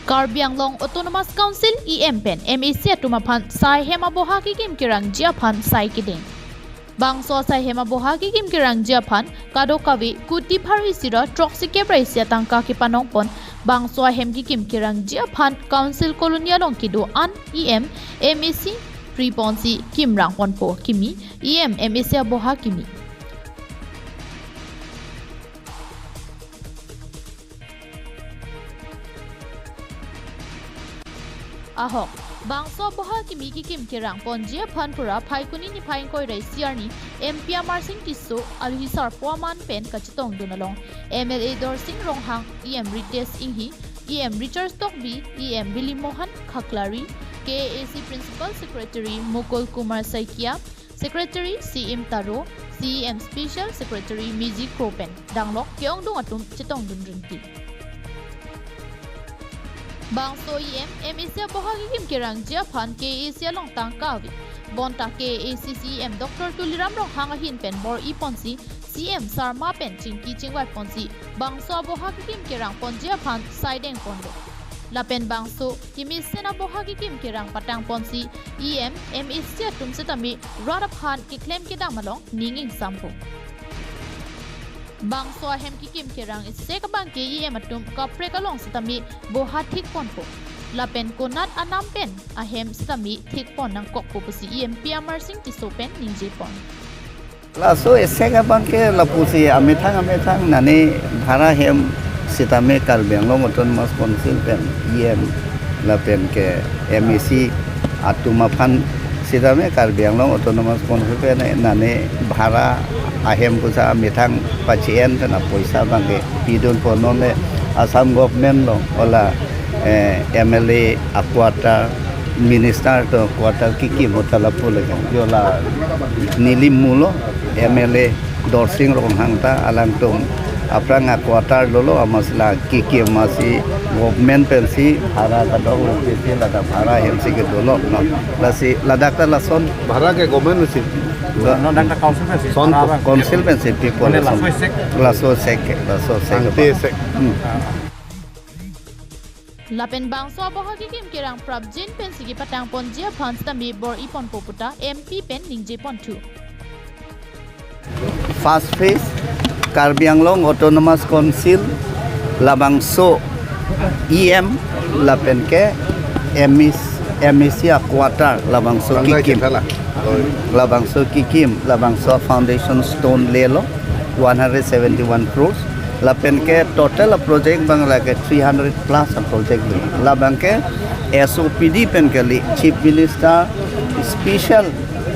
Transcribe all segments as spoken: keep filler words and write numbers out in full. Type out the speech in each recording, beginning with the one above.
Karbi Anglong Autonomous Council E M pen M A C atum aphan sai hem aboha kekim kerangji aphan sai kedeng. Bangso sai hem aboha kekim kerangji aphan kadokave kuti pharo isi ra throksi kep ra isi atangka kepanong pon bangso ahem kekim kerangji aphan Council Colony along kedo an E M, M A C pri ponsi kimrang ponpo kimi E M, M A C aboha kimi. Ahok, bangso aboha kimi kekim kerang ponji aphan pura Phaikuni niphai ingkoi ra isi arni M P Amarsing Tisso, alohi sarpo aman pen kachetongdun along M L A Dorsing Ronghang, E M Ritesh Enghi, E M Richard Tokbi, E M Bilimohan Khaklari, K A A C Principal Secretary Mukul Kumar Saikia, Secretary C M Taro, C E M Special Secretary Miji Kro pen danglok ke-ongdung atum chetongdun rinti. Bangso E M, M A C aboha kekim kerangji aphan K A A C along tangka ave. Bonta K A A C C E M Doctor Tuliram Ronghang ahin pen bor-i ponsi C E M Sarma pen chingki chingvai ponsi bangso aboha kekim kerang ponji aphan sai deng ponlo. Lapen bangso kemesen aboha kekim kerang patang ponsi E M, M A C atum setame rat aphan keklem kedam along ning ingsampo. Bangso ahem kekim kerang isek abang ke E M atum kaprek along setame boha thik ponpo. Lapen konat anam pen ahem setame thik pon nangkokpo pusi E M P Amarsing Tisso pen ningje pon. Laso isek abang ke lapusi amethang amethang nane bhara hem setame Karbi Anglong Autonomous Council pen E M lapen ke M A C atum aphan setame Karbi Anglong Autonomous Council pen nane bhara ahem pusa amethang pachi-en pen apoisa abang ke pidun pon, non le Assam government along ola, eh, M L A a-quarter, minister atum a-quarter kekim ahut ta lapu lagi. Jo la neli mulo M L A Dorsing Ronghang ta alangtum aphrang a-quarter dolo, amatsi la kekim amatsi government pensi bhara kadokave si ladak bhara hemsi kedo lo, no. Lasi ladak ta lason. Bhara ke government si. Lo- Non dak ta council pensi. Son Bhara abang. Council pensi pi pon. Mane lason. Laso isek ke, laso isek ke. Sangti isek. Hmm. Lapen bangso aboha kekim kerang prapjin pensi kepatang ponji aphan setame bor-i ponpo puta M P pen ningje ponthu. First phase, Karbi Anglong Autonomous Council labangso E M lapen ke M A C, M A C a-quarter labangso Bangla kekim. Kitala. Labangso kekim, labangso foundation stone lelo, one hundred seventy-one crores. Lapen ke total a-project abang lake three hundred plus a-project le. Labang ke S O P D pen kali, Chief Minister special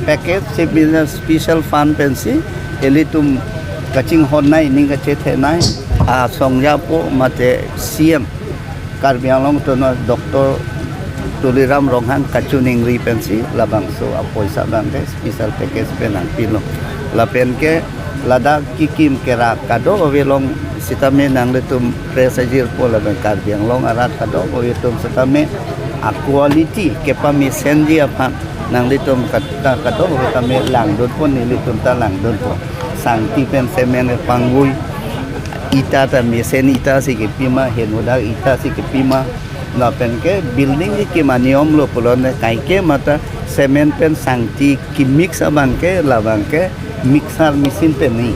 package, Chief Minister special fund pensi ilitum kachinghon nai, ning kachethe nai, asong japo mate C M Karbi Anglong atum Doctor Tuliram Ronghang kachiningri pensi labangso apoisa abang ke special package pen nangpilo. Lapen ke ladak kekim kerang kadokave along setame nanglitum press ajirpo lapen Karbi Anglong arat kadokave atum setame a-quality kepamesenji aphan nanglitum kat-, ta kadokave tame langdunpo, nelitum ta langdunpo. Sangti pen cement pangvoi, ita ta mesen ita si kepima, henodak ita si kepima. Lapen ke building kekim aniyom lo pulote kaike mata cement pen sangti kemix abang ke, labang ke mixer machine pen ni.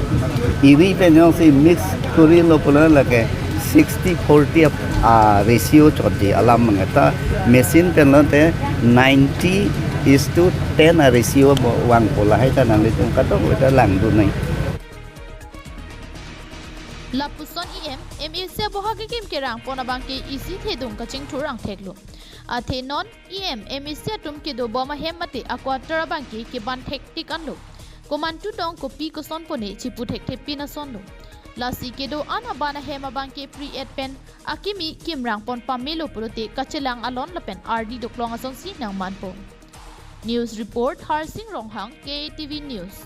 Iri pen jongsi mix kurilo pulote lake sixty forty ap-, a-ratio chotji alam mangeta machine pen lote ninety is to ten a-ratio bo vangpo, lahai ta nanglitum kadokave ta langdun nai. Lapuson E M, M A C aboha kekim kerang pon abang ke isi thedung kachingthur angthek lo. Athe non E M, M A C atum kedo bom ahem mate a-quarter abang ke keban thektik anlo. Komantu tong kopi koson pone chipu thekthe pin ason lo. Lasi kedo an aban ahem abang ke pri-et pen akimi kimrang pon pamelo pulote kachelang alon lapen ardi doklong asonsi nangmanpo. News report, Harsing Ronghang, K A T V News.